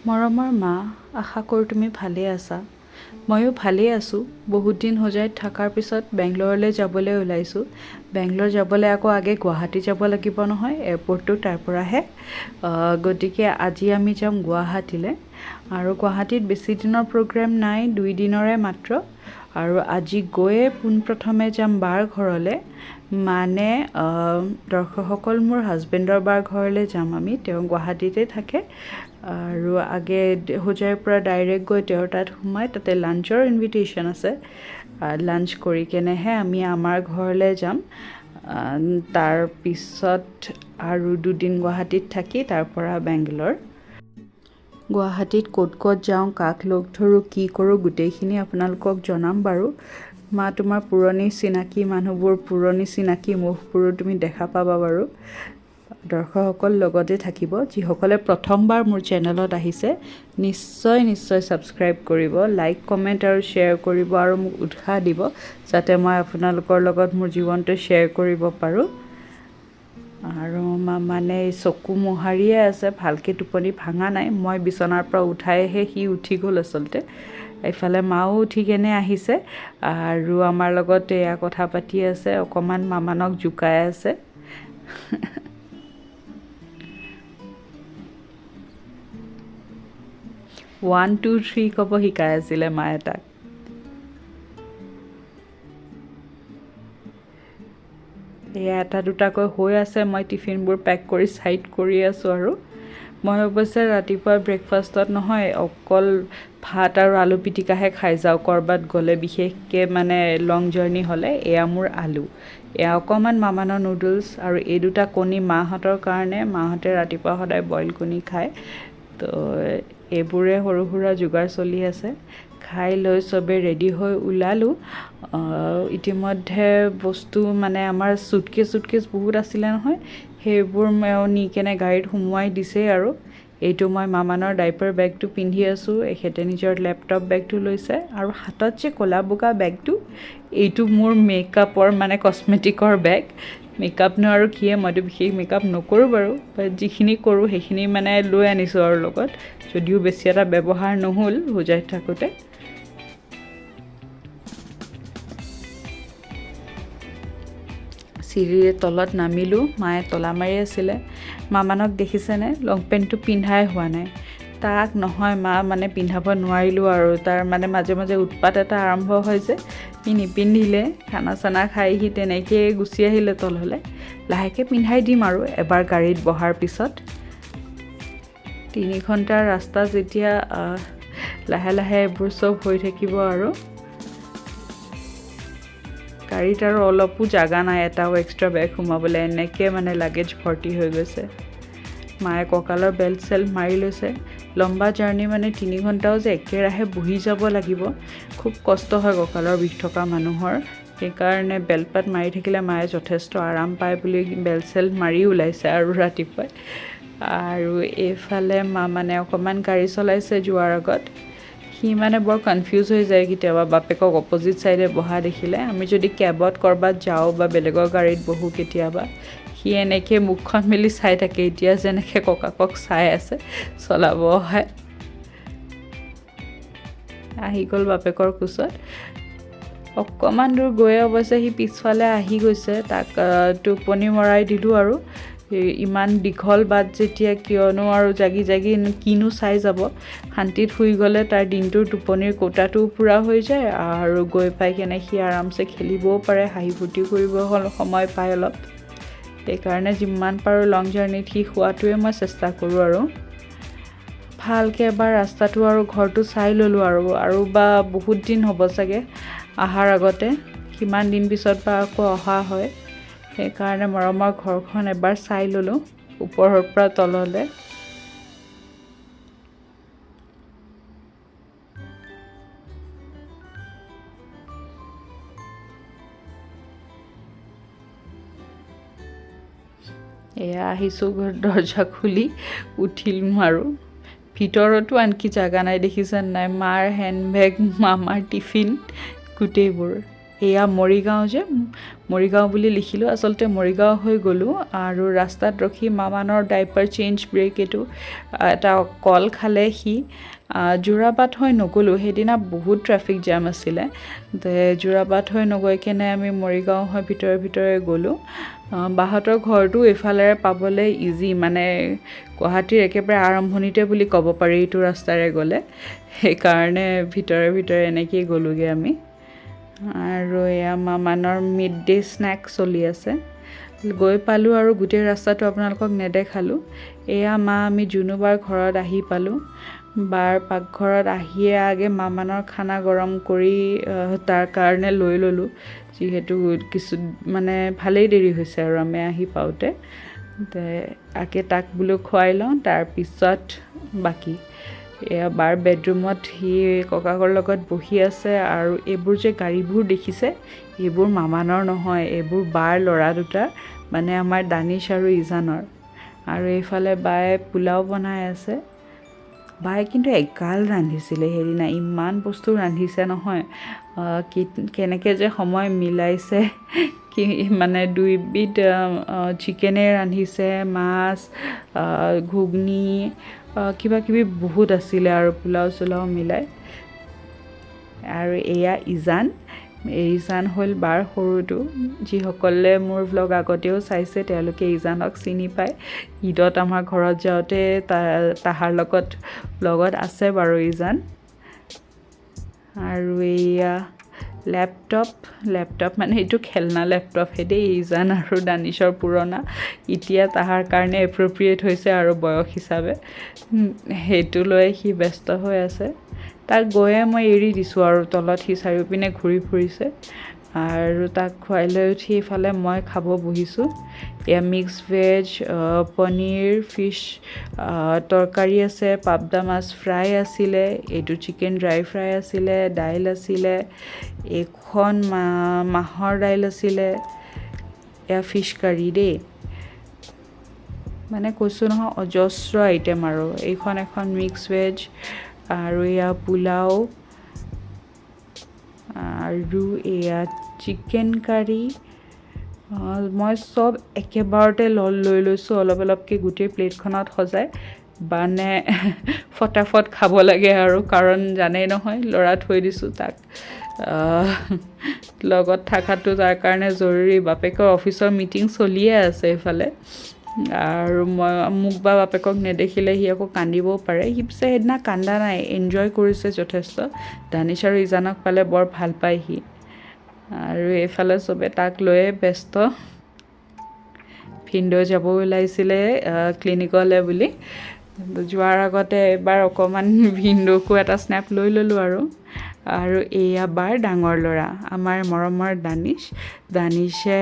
মৰমৰ মা, আশা কৰোঁ তুমি ভালেই আছা। ময়ো ভালেই আছোঁ। বহুত দিন হোজাইত থকাৰ পিছত বেংগলৰলৈ যাবলৈ ওলাইছোঁ। বেংগলৰ যাবলৈ আকৌ আগে গুৱাহাটী যাব লাগিব নহয়, এয়াৰপৰ্টটো তাৰ পৰাহে। গতিকে আজি আমি যাম গুৱাহাটীলৈ। আৰু গুৱাহাটীত বেছি দিনৰ প্ৰগ্ৰেম নাই, 2 দিনৰে মাত্ৰ। আৰু আজি গৈয়ে পোনপ্ৰথমে যাম বাৰ ঘৰলৈ, মানে দৰ্শকসকল মোৰ হাজবেণ্ডৰ বাৰ ঘৰলৈ যাম আমি। তেওঁ গুৱাহাটীতে থাকে। আৰু আগে হোজাইৰ পৰা ডাইৰেক্ট গৈ তেওঁৰ তাত সোমাই তাতে লাঞ্চৰ ইনভিটেশ্যন আছে, লাঞ্চ কৰি কেনেহে আমি আমাৰ ঘৰলৈ যাম। তাৰপিছত আৰু দুদিন গুৱাহাটীত থাকি তাৰ পৰা বেংগলৰ। গুৱাহাটীত ক'ত ক'ত যাওঁ, কাক লগ ধৰোঁ, কি কৰোঁ, গোটেইখিনি আপোনালোকক জনাম বাৰু। মা, তোমাৰ পুৰণি চিনাকি মানুহবোৰ, পুৰণি চিনাকি মুখবোৰো তুমি দেখা পাবা বাৰু। দৰ্শকসকল লগতে থাকিব। যিসকলে প্ৰথমবাৰ মোৰ চেনেলত আহিছে, নিশ্চয় নিশ্চয় ছাবস্ক্ৰাইব কৰিব, লাইক, কমেণ্ট আৰু শ্বেয়াৰ কৰিব আৰু মোক উৎসাহ দিব, যাতে মই আপোনালোকৰ লগত মোৰ জীৱনটো শ্বেয়াৰ কৰিব পাৰোঁ। আৰু মানে চকু মোহাৰিয়ে আছে, ভালকৈ টোপনি ভাঙা নাই। মই বিচনাৰ পৰা উঠাইহে সি উঠি গ'ল আচলতে। এইফালে মাও উঠি কেনে আহিছে আৰু আমাৰ লগত এয়া কথা পাতি আছে, অকণমান মামানক জোকাই আছে। 1 2 3 ক'ব শিকাই আছিলে মায়ে তাক। এয়া এটা দুটাকৈ হৈ আছে, মই টিফিনবোৰ পেক কৰি ছাইড কৰি আছোঁ। আৰু মই অৱশ্যে ৰাতিপুৱা ব্ৰেকফাষ্টত নহয়, অকল ভাত আৰু আলু পিটিকাহে খাই যাওঁ ক'ৰবাত গ'লে, বিশেষকৈ মানে লং জাৰ্ণি হ'লে। এয়া মোৰ আলু, এয়া অকণমান মামানৰ নুডলছ আৰু এই দুটা কণী মাহঁতৰ কাৰণে। মাহঁতে ৰাতিপুৱা সদায় বইল কণী খায়। তো এইবোৰে সৰু সুৰা যোগাৰ চলি আছে। খাই লৈ চবে ৰেডি হৈ ওলালোঁ। ইতিমধ্যে বস্তু মানে আমাৰ চুটকেছ চুটকেছ বহুত আছিলে নহয়, সেইবোৰ নি কেনে গাড়ীত সুমুৱাই দিছেই। আৰু এইটো মই মামানৰ ডাইপাৰ বেগটো পিন্ধি আছোঁ, এখেতে নিজৰ লেপটপ বেগটো লৈছে। আৰু হাতত যে ক'লা বগা বেগটো, এইটো মোৰ মেকআপৰ মানে কচমেটিকৰ বেগ। মেকআপনো আৰু কিয়ে, মইতো বিশেষ মেকআপ নকৰোঁ বাৰু, বাট যিখিনি কৰোঁ সেইখিনি মানে লৈ আনিছোঁ আৰু লগত, যদিও বেছি এটা ব্যৱহাৰ নহ'ল হোজাইত থাকোঁতে। চিৰিৰে তলত নামিলোঁ, মায়ে তলা মাৰি আছিলে। মামানক দেখিছেনে, লং পেণ্টটো পিন্ধাই হোৱা নাই তাক। নহয় মা, মানে পিন্ধাব নোৱাৰিলোঁ আৰু তাৰ মানে মাজে মাজে উৎপাত এটা আৰম্ভ হয় যে, সি নিপিন্ধিলে। খানা চানা খাই সি তেনেকৈয়ে গুচি আহিলে তললৈ। লাহেকৈ পিন্ধাই দিম আৰু এবাৰ গাড়ীত বহাৰ পিছত। 3 ঘণ্টাৰ ৰাস্তা যেতিয়া, লাহে লাহে এইবোৰ চব হৈ থাকিব আৰু। গাড়ীত আৰু অলপো জাগা নাই, এটাও এক্সট্ৰা বেগ সোমাবলৈ, এনেকৈ মানে লাগেজ ভৰ্তি হৈ গৈছে। মায়ে কঁকালৰ বেল্ট চেল্ট মাৰি লৈছে। লম্বা জাৰ্ণি মানে 3 ঘণ্টাও যে একেৰাহে বহি যাব লাগিব, খুব কষ্ট হয় কঁকালৰ বিষ থকা মানুহৰ। সেইকাৰণে বেল্ট পাত মাৰি থাকিলে মায়ে যথেষ্ট আৰাম পায় বুলি বেল্ট চেল্ট মাৰি ওলাইছে আৰু ৰাতিপুৱাই। আৰু এইফালে মা মানে অকণমান গাড়ী চলাইছে যোৱাৰ আগত। সি মানে বৰ কনফিউজ হৈ যায় কেতিয়াবা বাপেকক অপজিট ছাইডে বহা দেখিলে। আমি যদি কেবত ক'ৰবাত যাওঁ বা বেলেগৰ গাড়ীত বহোঁ কেতিয়াবা, সি এনেকৈ মুখখন মেলি চাই থাকে, এতিয়া যেনেকৈ ককাকক চাই আছে চলাব অহাই। আহি গ'ল বাপেকৰ কোচত। অকণমান দূৰ গৈয়ে অৱশ্যে সি পিছফালে আহি গৈছে, তাক টোপনি মৰাই দিলোঁ আৰু। ইমান দীঘল বাট যেতিয়া কিয়নো আৰু জাগি জাগি কিনো চাই যাব, শান্তিত শুই গ'লে তাৰ দিনটোৰ টোপনিৰ কোটাটোও পূৰা হৈ যায় আৰু গৈ পাই কেনে সি আৰামছে খেলিবও পাৰে, হাঁহি ফূৰ্তি কৰিব সময় পায় অলপ। সেইকাৰণে যিমান পাৰোঁ লং জাৰ্ণিত সি শোৱাটোৱে মই চেষ্টা কৰোঁ। আৰু ভালকৈ এবাৰ ৰাস্তাটো আৰু ঘৰটো চাই ল'লোঁ আৰু। আৰু বা বহুত দিন হ'ব চাগে অহাৰ আগতে, কিমান দিন পিছত বা আকৌ অহা হয়, সেইকাৰণে মৰমৰ ঘৰখন এবাৰ চাই ল'লোঁ ওপৰৰ পৰা তললৈ। এয়া আহিছোঁ, ঘৰ দৰ্জা খুলি উঠিলোঁ আৰু। ভিতৰতো আনকি জাগা নাই, দেখিছে নাই, মাৰ হেণ্ডবেগ, মামাৰ টিফিন, গোটেইবোৰ। এয়া মৰিগাঁও যে, মৰিগাঁও বুলি লিখিলোঁ, আচলতে মৰিগাঁও হৈ গ'লোঁ। আৰু ৰাস্তাত ৰখি মামানৰ ডাইপাৰ চেঞ্জ ব্ৰেক এইটো এটা কল খালে সি। যোৰাবাট হৈ নগ'লোঁ, সেইদিনা বহুত ট্ৰেফিক জাম আছিলে। যোৰাবাট হৈ নগৈ কেনে আমি মৰিগাঁও হৈ ভিতৰে ভিতৰে গ'লোঁ। বাহঁতৰ ঘৰটো এইফালেৰে পাবলৈ ইজি, মানে গুৱাহাটীৰ একেবাৰে আৰম্ভণিতে বুলি ক'ব পাৰি এইটো ৰাস্তাৰে গ'লে, সেইকাৰণে ভিতৰে ভিতৰে এনেকৈয়ে গ'লোগৈ আমি। আৰু এয়া মামানৰ মিড ডে স্নেক চলি আছে। গৈ পালোঁ আৰু গোটেই ৰাস্তাটো আপোনালোকক নেদেখালোঁ। এয়া মা আমি জুনুবাৰ ঘৰত আহি পালোঁ। বাৰ পাকঘৰত আহিয়ে আগে মামানৰ খানা গৰম কৰি তাৰ কাৰণে লৈ ল'লোঁ, যিহেতু কিছু মানে ভালেই দেৰি হৈছে আৰু আমি আহি পাওঁতে। আগে তাক বোলো খুৱাই লওঁ, তাৰপিছত বাকী। এয়া বাৰ বেডৰুমত সি ককাকৰ লগত বহি আছে। আৰু এইবোৰ যে গাড়ীবোৰ দেখিছে, এইবোৰ মামানৰ নহয়, এইবোৰ বাৰ ল'ৰা দুটাৰ, মানে আমাৰ দানিছ আৰু ইজানৰ। আৰু এইফালে বায়ে পোলাও বনাই আছে। বায়ে কিন্তু এগাল ৰান্ধিছিলে সেইদিনা, ইমান বস্তু ৰান্ধিছে নহয়, কি কেনেকৈ যে সময় মিলাইছে কি, মানে দুইবিধ চিকেনে ৰান্ধিছে, মাছ, ঘুগনি, কিবা কিবি বহুত আছিলে আৰু পোলাও চোলাও মিলাই। আৰু এয়া ইজান, ইজান হ'ল বাৰ সৰুটো। যিসকলে মোৰ ভ্লগ আগতেও চাইছে তেওঁলোকে ইজানক চিনি পায়। ঈদত আমাৰ ঘৰত যাওঁতে তাহাৰ লগত ভ্লগত আছে বাৰু ইজান। আৰু এয়া লেপটপ, লেপটপ মানে এইটো খেলনা লেপটপহে দেই, ইজান আৰু দানিছৰ পুৰণা, এতিয়া তাহাৰ কাৰণে এপ্ৰপ্ৰিয়েট হৈছে আৰু বয়স হিচাপে, সেইটো লৈ সি ব্যস্ত হৈ আছে। তাক গৈয়ে মই এৰি দিছোঁ আৰু তলত সি চাৰিওপিনে ঘূৰি ফুৰিছে। আৰু তাক খুৱাই লৈ উঠি ইফালে মই খাব বহিছোঁ। এয়া মিক্স ভেজ, পনীৰ, ফিছ তৰকাৰী আছে, পাবদা মাছ ফ্ৰাই আছিলে, এইটো চিকেন ড্ৰাই ফ্ৰাই আছিলে, দাইল আছিলে, এইখন মাহৰ দাইল আছিলে, এয়া ফিছ কাৰী দেই। মানে কৈছোঁ নহয় অজস্ৰ আইটেম। আৰু এইখন এখন মিক্স ভেজ, আৰু এয়া পোলাও, আৰু এয়া চিকেন কাৰী। মই চব একেবাৰতে লৈ লৈছোঁ, অলপ অলপকৈ গোটেই প্লেটখনত সজাই, মানে ফটাফট খাব লাগে আৰু, কাৰণ জানেই নহয় ল'ৰা থৈ দিছোঁ, তাক লগত থকাটো তাৰ কাৰণে জৰুৰী। বাপেকৰ অফিচৰ মিটিং চলিয়ে আছে এইফালে, আৰু মই মোক বা বাপেকক নেদেখিলে সি আকৌ কান্দিবও পাৰে। সি পিছে সেইদিনা কান্দা নাই, এনজয় কৰিছে যথেষ্ট। দানিছ আৰু ইজানক পালে বৰ ভাল পায় সি। আৰু এইফালে চবে তাক লৈয়ে ব্যস্ত। ভিনদেউ যাব ওলাইছিলে ক্লিনিকলৈ বুলি, যোৱাৰ আগতে এবাৰ অকণমান ভিনদেউকো এটা স্নেপ লৈ ল'লোঁ আৰু। আৰু এয়া বাৰ ডাঙৰ ল'ৰা আমাৰ মৰমৰ দানিছ। দানিছে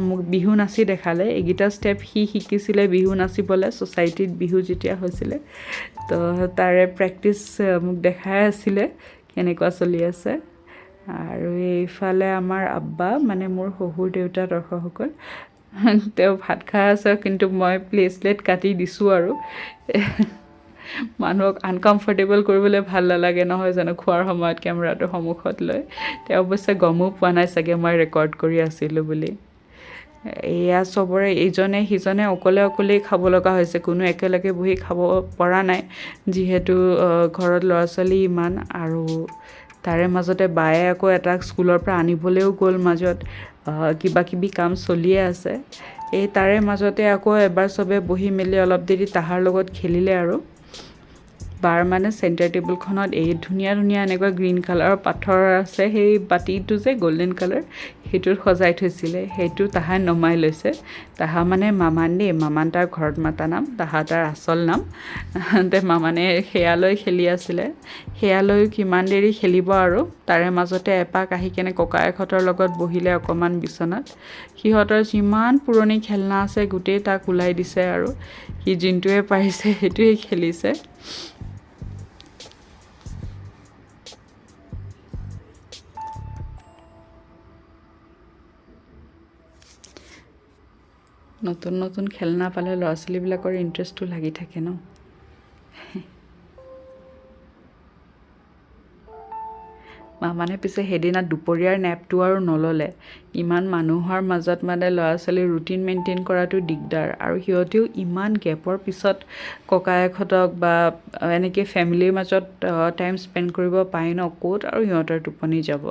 মোক বিহু নাচি দেখালে। এইকেইটা ষ্টেপ সি শিকিছিলে বিহু নাচিবলৈ, ছ'চাইটিত বিহু যেতিয়া হৈছিলে, তো তাৰে প্ৰেক্টিচ মোক দেখাই আছিলে কেনেকুৱা চলি আছে। আৰু এইফালে আমাৰ আব্বা, মানে মোৰ শহুৰ দেউতা দৰ্শকসকল, তেওঁ ভাত খাই আছে, কিন্তু মই প্লেট শ্লেট কাটি দিছোঁ আৰু। মানুহক আনকমফৰ্টেবল কৰিবলৈ ভাল নালাগে নহয় জানো, খোৱাৰ সময়ত কেমেৰাটো সন্মুখত লৈ। তেওঁ অৱশ্যে গমো পোৱা নাই চাগে মই ৰেকৰ্ড কৰি আছিলোঁ বুলি। এয়া চবৰে ইজনে সিজনে অকলে অকলেই খাব লগা হৈছে, কোনো একেলগে বহি খাব পৰা নাই, যিহেতু ঘৰত ল'ৰা ছোৱালী ইমান। আৰু তাৰে মাজতে বায়ে আকৌ এটাক স্কুলৰ পৰা আনিবলৈও গ'ল, মাজত কিবা কিবি কাম চলিয়ে আছে। এই তাৰে মাজতে আকৌ এবাৰ চবে বহি মেলি অলপ দেৰি তাহাৰ লগত খেলিলে। আৰু বাৰ মানে চেণ্টাৰ টেবুলখনত এই ধুনীয়া ধুনীয়া এনেকুৱা গ্ৰীণ কালাৰৰ পাথৰ আছে, সেই বাতিটো যে গল্ডেন কালাৰ, সেইটোত সজাই থৈছিলে, সেইটো তাহাই নমাই লৈছে। তাহা মানে মামান দেই, মামান তাৰ ঘৰত মাতা নাম, তাহা তাৰ আচল নাম। তে মামানে সেয়া লৈ খেলি আছিলে, সেয়া লৈ কিমান দেৰি খেলিব আৰু। তাৰে মাজতে এপাক আহি কেনে ককায়েকহঁতৰ লগত বহিলে অকণমান বিচনাত। সিহঁতৰ যিমান পুৰণি খেলনা আছে গোটেই তাক ওলাই দিছে আৰু সি যোনটোৱে পাৰিছে সেইটোৱে খেলিছে। নতুন নতুন খেলনা পালে ল'ৰা ছোৱালীবিলাকৰ ইণ্টাৰেষ্টটো লাগি থাকে ন। মানে পিছে সেইদিনা দুপৰীয়াৰ নেপটো আৰু নল'লে। ইমান মানুহৰ মাজত মানে ল'ৰা ছোৱালীৰ ৰুটিন মেইনটেইন কৰাটো দিগদাৰ, আৰু সিহঁতেও ইমান গেপৰ পিছত ককায়েকহঁতক বা এনেকৈ ফেমিলিৰ মাজত টাইম স্পেণ্ড কৰিব পায় ন, ক'ত আৰু সিহঁতৰ টোপনি যাব।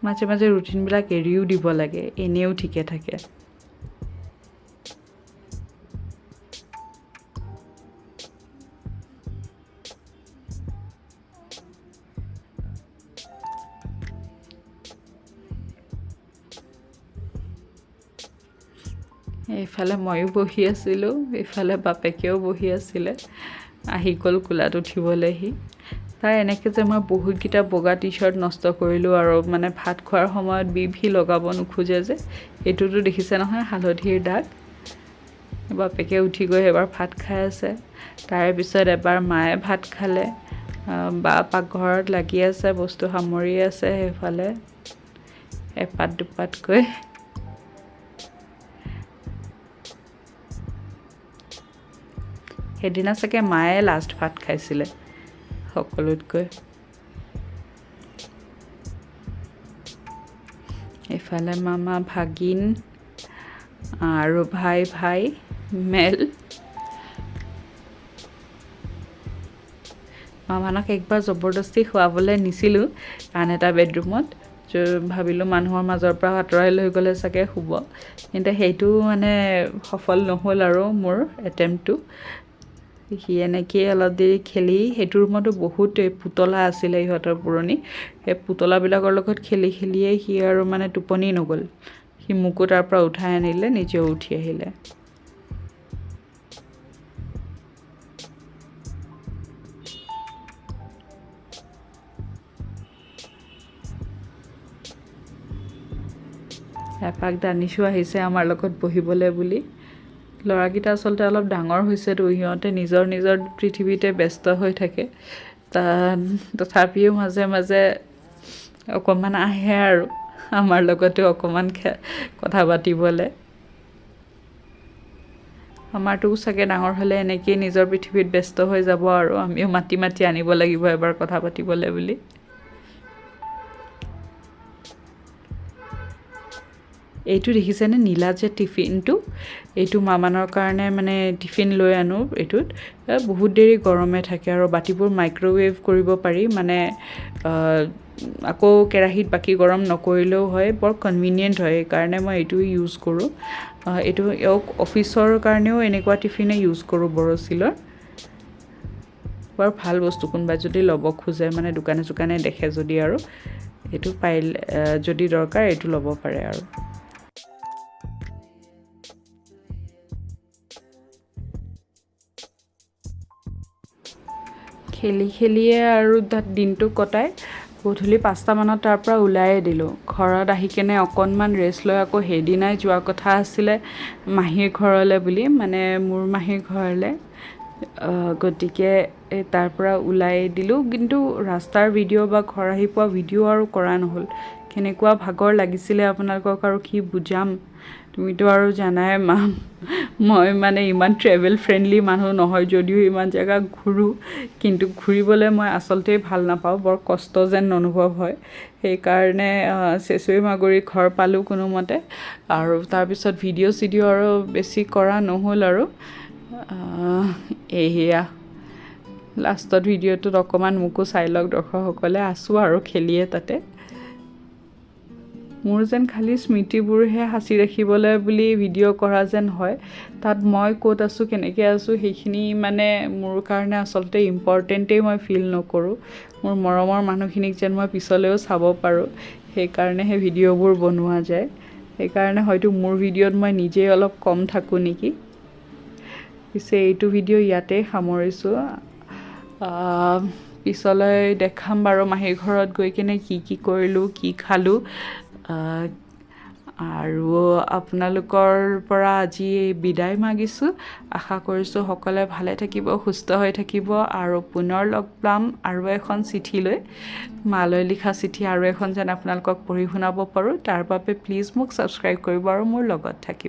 মাজে মাজে ৰুটিনবিলাক এৰিও দিব লাগে, এনেও ঠিকে থাকে। এইফালে ময়ো বহি আছিলোঁ, এইফালে বাপেকেও বহি আছিলে। আহি গ'ল কোলাত উঠিবলৈ সি। তাৰ এনেকৈ যে মই বহুতকেইটা বগা টি শ্বাৰ্ট নষ্ট কৰিলোঁ আৰু মানে ভাত খোৱাৰ সময়ত বি লগাব নোখোজে যে, এইটোতো দেখিছে নহয় হালধিৰ দাগ। বাপেকে উঠি গৈ এবাৰ ভাত খাই আছে, তাৰে পিছত এবাৰ মায়ে ভাত খালে। বা পাকঘৰত লাগি আছে, বস্তু সামৰি আছে সেইফালে এপাত দুপাতকৈ। সেইদিনা চাগে মায়ে লাষ্ট ভাত খাইছিলে সকলোতকৈ। এইফালে মামা ভাগিন আৰু ভাই ভাই মেল। মামানক একবাৰ জবৰদস্তি খুৱাবলৈ নিছিলোঁ আন এটা বেডৰুমত, ভাবিলোঁ মানুহৰ মাজৰ পৰা আঁতৰাই লৈ গ'লে চাগে শুব, কিন্তু সেইটো মানে সফল নহ'ল আৰু মোৰ এটেম্পটো। সি এনেকৈয়ে অলপ দেৰি খেলি, সেইটো ৰুমতো বহুত পুতলা আছিলে সিহঁতৰ পুৰণি, সেই পুতলাবিলাকৰ লগত খেলি খেলিয়ে সি আৰু মানে টোপনি নগ'ল। সি মোকো তাৰ পৰা উঠাই আনিলে, নিজেও উঠি আহিলে। এপাক দানিছো আহিছে আমাৰ লগত বহিবলৈ বুলি। ল'ৰাকেইটা আচলতে অলপ ডাঙৰ হৈছেতো, সিহঁতে নিজৰ নিজৰ পৃথিৱীতে ব্যস্ত হৈ থাকে। তথাপিও মাজে মাজে অকণমান আহে আৰু আমাৰ লগতো অকণমান কথা পাতিবলৈ। আমাৰটোও চাগে ডাঙৰ হ'লে এনেকৈয়ে নিজৰ পৃথিৱীত ব্যস্ত হৈ যাব আৰু আমিও মাতি মাতি আনিব লাগিব এবাৰ কথা পাতিবলৈ বুলি। এইটো দেখিছেনে নীলা যে টিফিনটো, এইটো মামানৰ কাৰণে মানে টিফিন লৈ আনো। এইটোত বহুত দেৰি গৰমে থাকে আৰু বাতিবোৰ মাইক্ৰ'ৱেভ কৰিব পাৰি, মানে আকৌ কেৰাহীত বাকী গৰম নকৰিলেও হয়, বৰ কনভিনিয়েণ্ট হয়, সেইকাৰণে মই এইটো ইউজ কৰোঁ। এইটো এওঁক অফিচৰ কাৰণেও এনেকুৱা টিফিনে ইউজ কৰোঁ বৰচিলৰ। বৰ ভাল বস্তু, কোনোবাই যদি ল'ব খোজে মানে দোকানে চোকানে দেখে যদি আৰু এইটো পাৰিলে যদি দৰকাৰ এইটো ল'ব পাৰে আৰু। খেলি খেলিয়ে আৰু তাত দিনটো কটাই গধূলি 5টামানত তাৰ পৰা ওলায়ে দিলোঁ। ঘৰত আহি কেনে অকণমান ৰেষ্ট লৈ আকৌ সেইদিনাই যোৱা কথা আছিলে মাহীৰ ঘৰলৈ বুলি, মানে মোৰ মাহীৰ ঘৰলৈ। গতিকে তাৰ পৰা ওলাই দিলোঁ, কিন্তু ৰাস্তাৰ ভিডিঅ' বা ঘৰ আহি পোৱা ভিডিঅ' আৰু কৰা নহ'ল। কেনেকুৱা ভাগৰ লাগিছিলে আপোনালোকক আৰু কি বুজাম, তুমিতো আৰু জানাই মা, মই মানে ইমান ট্ৰেভেল ফ্ৰেণ্ডলি মানুহ নহয় যদিও ইমান জেগা ঘূৰোঁ, কিন্তু ঘূৰিবলৈ মই আচলতেই ভাল নাপাওঁ, বৰ কষ্ট যেন অনুভৱ হয়। সেইকাৰণে চেঁচুৰি মাগুৰি ঘৰ পালোঁ কোনোমতে, আৰু তাৰপিছত ভিডিঅ' চিডিঅ' আৰু বেছি কৰা নহ'ল আৰু। এয়া লাষ্টত ভিডিঅ'টোত অকণমান মোকো চাই লওক দৰ্শকসকলে, আছোঁ আৰু খেলিয়ে তাতে। মোৰ যেন খালী স্মৃতিবোৰহে সাঁচি ৰাখিবলৈ বুলি ভিডিঅ' কৰা যেন হয়, তাত মই ক'ত আছোঁ কেনেকৈ আছোঁ সেইখিনি মানে মোৰ কাৰণে আচলতে ইম্পৰ্টেণ্টেই মই ফিল নকৰোঁ। মোৰ মৰমৰ মানুহখিনিক যেন মই পিছলৈও চাব পাৰোঁ, সেইকাৰণে সেই ভিডিঅ'বোৰ বনোৱা যায়। সেইকাৰণে হয়তো মোৰ ভিডিঅ'ত মই নিজেই অলপ কম থাকোঁ নেকি। পিছে এইটো ভিডিঅ' ইয়াতেই সামৰিছোঁ। পিছলৈ দেখাম বাৰু মাহীৰ ঘৰত গৈ কিনে কি কি কৰিলোঁ, কি খালোঁ। আৰু আপোনালোকৰ পৰা আজি বিদায় মাগিছোঁ। আশা কৰিছোঁ সকলোৱে ভালে থাকিব, সুস্থ হৈ থাকিব, আৰু পুনৰ লগ পাম আৰু এখন চিঠি লৈ, মালৈ লিখা চিঠি আৰু এখন যেন আপোনালোকক পঢ়ি শুনাব পাৰোঁ, তাৰ বাবে প্লিজ মোক ছাবস্ক্ৰাইব কৰিব আৰু মোৰ লগত থাকিব।